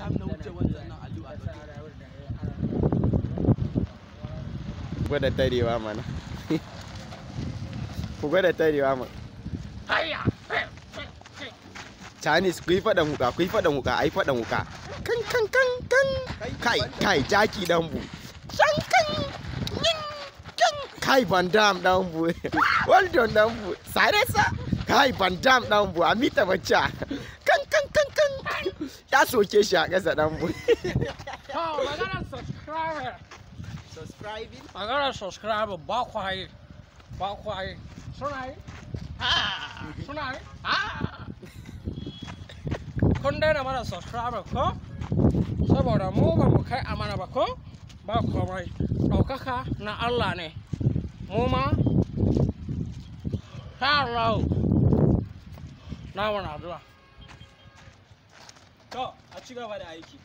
Time na wuce wancan nan Aliyu a Gwada tarewa mana. Ku gwada tarewa mana. Chinese, ku yi faɗan wuka, ku yi faɗan wuka, ai faɗan wuka. Kan kan kan kan. Kai kai, Jackie Dambu. Can kan yin kan. Kai, Van Damme Dambu. Well done, Dambu. Sare sa. Kai, Van Damme Dambu. Amita Bachcha. Kan kan kan kan. Ya soke shi a ƙasa, Dambu. To, maganar subscriber. Subscribing. Maganar subscriber, ba ku yi. Ba ku yi. Suna yi? Suna yi? Kun daina mana subscriber ko? Saboda mu ba mu kai amana ba ko? Ba komai. Ɗaukaka na Allah ne. Mu ma, sha Allah. Na wani addu'a. To, a ci gaba da aiki.